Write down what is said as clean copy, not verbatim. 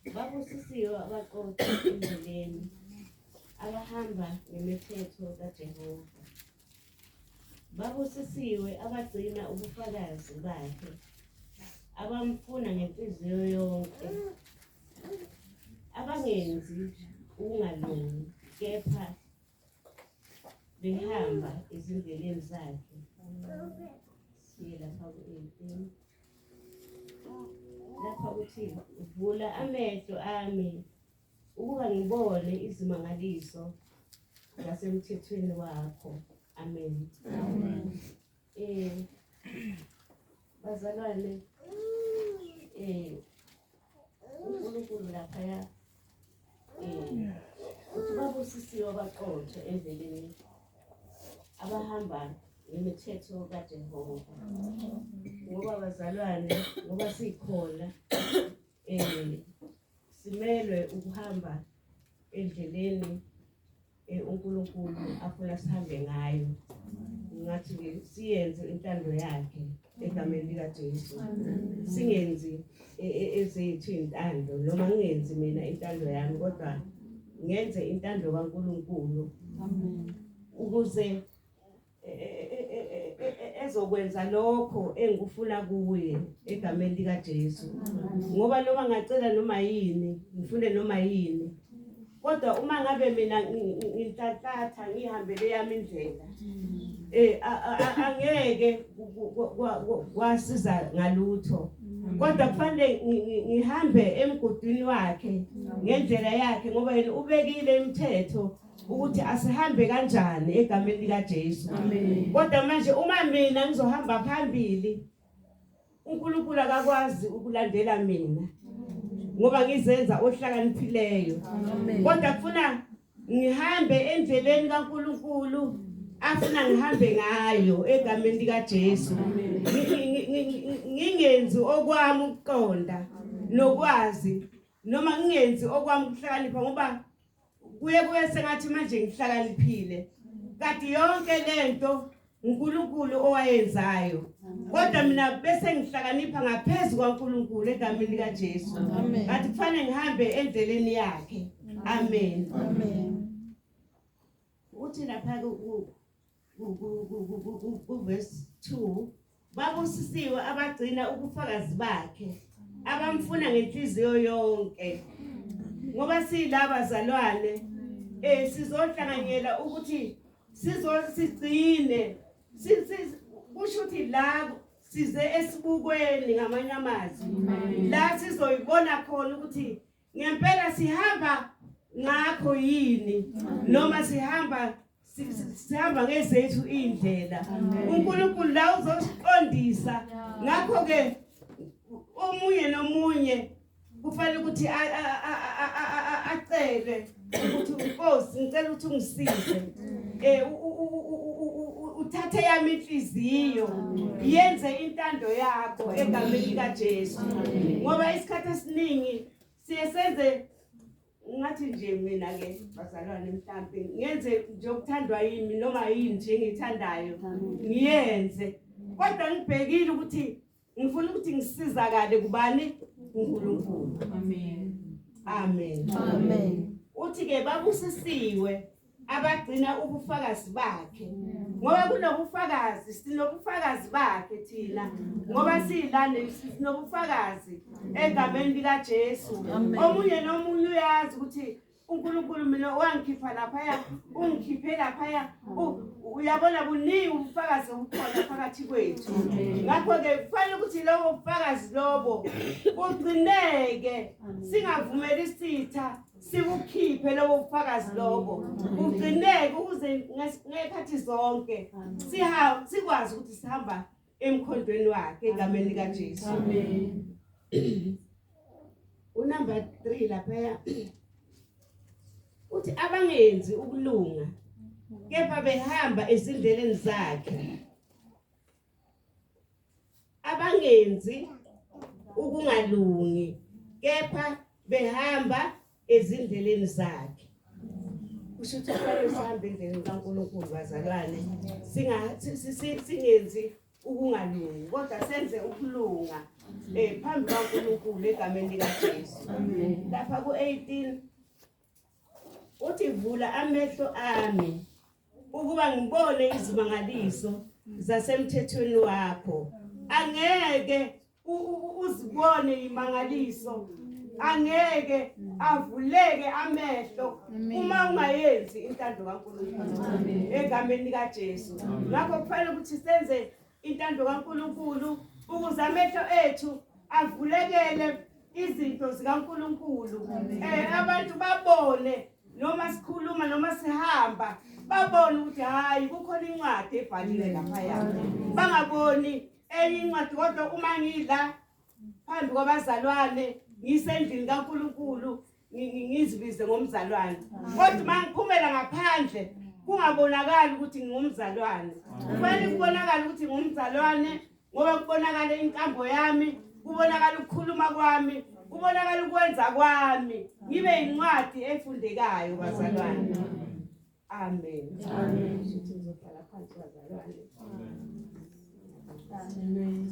Babusisiwe abaqotho endleleni, abahamba ngemithetho kaJehova. Babusisiwe abagcina ubufakazi bakhe, abamfuna ngenhliziyo yonke, abangenzi ukungalungi, kepha behamba ezindleleni zakhe. Siye lapha ku-18. Lapha uthi vula amehlo ami ukuba ngibone izimangaliso zasemthethweni wakho. Amen. Amen. Bazalwane uNkulunkulu laphaya uthi babusisiwe abaqotho endleleni abahamba ngemithetho kaJehova. Ngoba bazalwane, ngoba sikhona simelwe ukuhamba endleleni uNkulunkulu afuna sihambe ngayo. Ngathi ke siyenze intando yakhe egameni likaJesu. Singenzi ezethu intando noma ngingenzi mina intando yami kodwa ngenze intando kaNkulunkulu. Amen. Ukuze ezokwenza lokho engikufuna kuye egameni likaJesu. Ngoba noma ngacela noma yini, ngifune noma yini, kodwa uma ngabe mina nginhlanhlatha ngihambele yami indlela angeke kwasiza ngalutho, kodwa kufanele ngihambe emgudwini wakhe ngendlela yakhe, ngoba yena ubekile imithetho ukuthi asihambe kanjani egameni likaJesu. Kodwa manje uma mina ngizohamba phambili, uNkulunkulu akakwazi ukulandela mina ngoba ngizenza ohlakaniphileyo. Kodwa kufuna ngihambe endleleni kaNkulunkulu afuna ngihambe ngayo egameni likaJesu. Ngingenzi okwami ukuqonda nokwazi, noma ngingenzi okwami ukuhlakanipha, ngoba kuye kuye sengathi manje ngihlakaniphile, kanti yonke lento uNkulunkulu owayenzayo, kodwa mina bese ngihlakanipha ngaphezu kwaNkulunkulu egameni likaJesu. Kanti kufanele ngihambe endleleni yakhe. Amen. Amen. Uthi lapha ku verse 2, babusisiwe abagcina ubufakazi bakhe, abamfuna ngenhliziyo yonke. Ngoba silaba zalwane sizohlanganyela ukuthi sizosigcine, kusho ukuthi la size esibukweni, ngamanye amazwi la sizoyibona khona ukuthi ngempela sihamba ngakho yini noma sihamba ngezethu indlela. uNkulunkulu la uzosiqondisa. Ngakho ke omunye nomunye kufanele ukuthi acele ukuthi, Nkosi, ngicela ukuthi ungisize, uthathe yami inhliziyo, yenze intando yakho egameni likaJesu. Ngoba isikhathi esiningi siye senze ngathi nje mina ke bazalwane, mhlambe ngenze nje okuthandwa yimi noma yini nje engiyithandayo ngiyenze, kodwa ngibhekile ukuthi ngifuna ukuthi ngisizakale kubani? uNkulunkulu. Amen. Amen. Amen. Uthi ke babusisiwe abagcina ubufakazi bakhe, ngoba kunobufakazi, sinobufakazi bakhe thina, ngoba silana sinobufakazi egameni likaJesu. Omunye nomunye uyazi ukuthi uNkulunkulu mina wangikhipha laphaya, ungikhiphe laphaya. Uyabona kuningi ubufakazi obukhona phakathi kwethu. Ngakho-ke kufanele ukuthi lobo bufakazi lobo bugcineke, singavumeli isitha sikukhiphe lobo bufakazi lobo, bugcineke ukuze ngekhathi zonke sikwazi ukuthi sihamba emkhondweni wakhe egameni likaJesu. Amen. Unumber 3 laphaya uthi abangenzi ukulunga kepha behamba ezindleleni zakhe, abangenzi ukungalungi kepha behamba ezindleleni zakhe. Kusho ukuthi kufanele sihambe endleleni kaNkulunkulu bazalwane, singenzi ukungalungi kodwa senze ukulunga. Phambi kaNkulunkulu egameni likaJesu. Lapha ku-18 uthi, vula amehlo ami ukuba ngibone izimangaliso zasemthethweni wakho. Angeke uzibone imangaliso, angeke avuleke amehlo uma ungayenzi intando kaNkulunkulu egameni likaJesu. Ngakho kufanele ukuthi senze intando kaNkulunkulu ukuze amehlo ethu avulekele izinto zikaNkulunkulu, abantu babone noma sikhuluma noma sihamba, babone ukuthi hayi, kukhona incwadi ebhaliwe laphaya, bangaboni enye incwadi. Kodwa uma ngidla phambi kwabazalwane, ngisendlini kaNkulunkulu, ngizibize ngomzalwane, kodwa uma ngiphumela ngaphandle kungabonakali ukuthi ngingumzalwane. Kufanele kubonakale ukuthi ngumzalwane ngoba kubonakala inkambo yami, kubonakala ukukhuluma kwami, kubonakala ukwenza kwami, ngibe incwadi efundekayo, bazalwane. Amen. Amen. Ngizohlala phansi, bazalwane. Amen.